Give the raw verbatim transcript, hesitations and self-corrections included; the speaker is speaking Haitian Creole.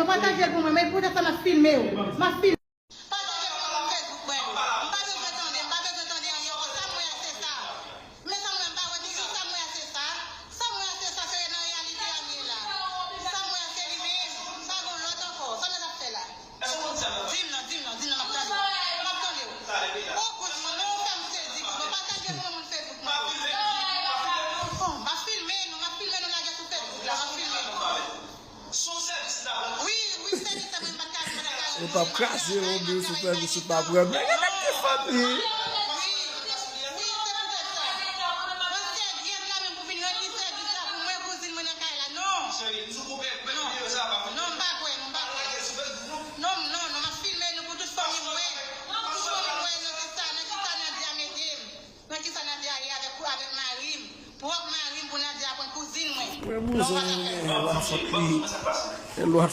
Pataje l pou mwen, men poutèt sa m ap filme yo. M ap filme. Pataje l pou mwen Facebook mwen yo. M pa bezwen tande, m pa bezwen tande anyen ankò. Sa m wè a se sa. Men sa m wè, m pa wè toujou, sa m wè a se sa. Sa m wè a se sa, se nan reyalite a m ye la. Sa m wè a se li menm. M pa gen lòt ankò. Sa m ap fè la? Di m non, di m non, di m non, m ap tande w. M ap tande w. O kouz mwen, men w fè m sezi kouz mwen. Pataje pou mwen moun Facebook mwen. Bon, m ap filme nou, m ap filme nou lage sou Facebook la, m ap filme nou. Wi, wi, sèvis sa mwen m pa t ka, m pa t ka. Ou t ap kraze yo, men sou fè, sou t ap pran. Men gen nèg ki fanmi. Wi, wi, se poutèt sa. Paske grèv la menm pou vin rann li sèvis la pou mwen, kouzin mwen nan kay la. Non. Non, m pa kwè, non, m pa kwè. Non, non, non, m ap filme nou pou tout fanmi m wè. Pou tout fanmi m wè nan kisa, nan kisa Nadia mete m. Nan kisa Nadia ye avèk, avèk mari m. Pwòp mari m pou Nadia pran kouzin mwen. Mwen bouzen mwen gen lwa fòt li. E lwa